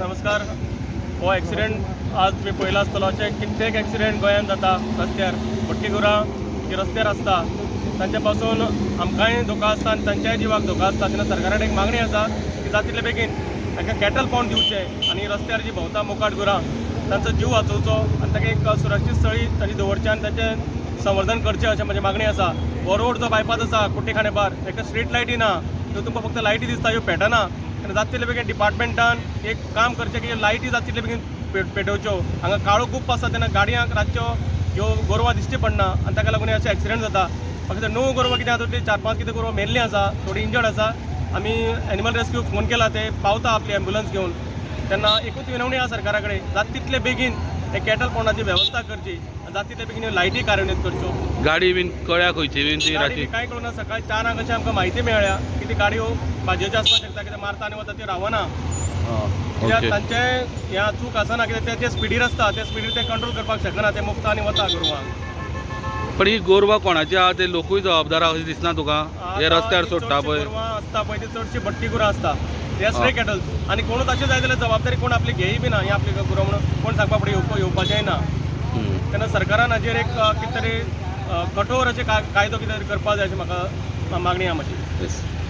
नमस्कार. हो एक्सिडेंट आज तुमी पळयला आसतलो. अशे कित्येक एक्सिडेंट गोंयांत जाता रस्त्यार. भटकी गुरां जी रस्त्यार आसता, तांचे पासून आमकांय धोका आसता आनी तांच्याय जिवाक धोका आसता. तेन्ना सरकारा कडेन एक मागणी आसा की जाता तितले बेगीन तांकां कॅटल पावंड दिवचें आनी रस्त्यार जी भोंवता मोकाट गुरां, तांचो जीव वाचोवचो आनी ताका एक सुरक्षीत स्थळी तांची दवरचें आनी तांचें संवर्धन करचें, अशें म्हजी मागणी आसा. हो रोड जो बायपास आसा कुट्टी खांडेपार, ताका स्ट्रीट लायटी ना. त्यो तुमकां फक्त लायटी दिसता, ह्यो पेटना. तेन्ना जाता तितले बेगीन डिपार्टमेंटान एक काम करचें की लायटी जाता तितले बेगीन पेटोवच्यो. हांगा काळो गुप्प आसा, तेन्ना गाडयांक रातच्यो ह्यो गोरवां दिश्टी पडना आनी ताका लागून अशे एक्सिडंट जाता. फक्त णव गोरवां कितें आसा, ती चार पांच कितें गोरवां मेल्लीं आसा, थोडी इंजर्ड आसा. आमी एनिमल रेस्क्यूक फोन केला, ते पावता आपली एम्बुलन्स घेवन. तेन्ना एकूच विनवणी आसा सरकारा कडेन, जाता तितले बेगीन हे कॅटल पॉन्डाची वेवस्था करची आनी जाता तितले बेगीन ह्यो लायटी कार्यान्वीत करच्यो. गाडी बीन कळ्या खंयची बीन ती गाडी राती? बी कांय कळना. सकाळी 4ांक अशें आमकां म्हायती मेळ्ळ्या की ती गाडयो भाजयेच्यो आसपाक शकता, कित्याक मारता आनी वता, त्यो रावना. कित्याक तांचे ह्या चूक आसना, कित्याक ते जे स्पिडीर आसता, ते स्पिडीर ते कंट्रोल करपाक शकना, ते मुकता आनी वता गोरवांक. पण ही गोरवां कोणाची आहा, ते लोकूय जबाबदार आहा अशें दिसना तुका? हे रस्त्यार आतां सोडटा चडशीं पळय. गोरवां आसता पळय, ती चडशी भटकी गुरां आसता, ते स्ट्रे कॅटल्स आनी कोणूच अशें जाय जाल्यार जबाबदारी कोण आपली घेय बी ना. ही आपली गुरां म्हणून कोण सांगपा फुडें येवपाचेंय ना. तेन्ना सरकारान हाजेर एक कितें तरी कठोर अशें कायदो कितें तरी करपाक जाय, अशें म्हाका मागणी आहा म्हजी. Yes.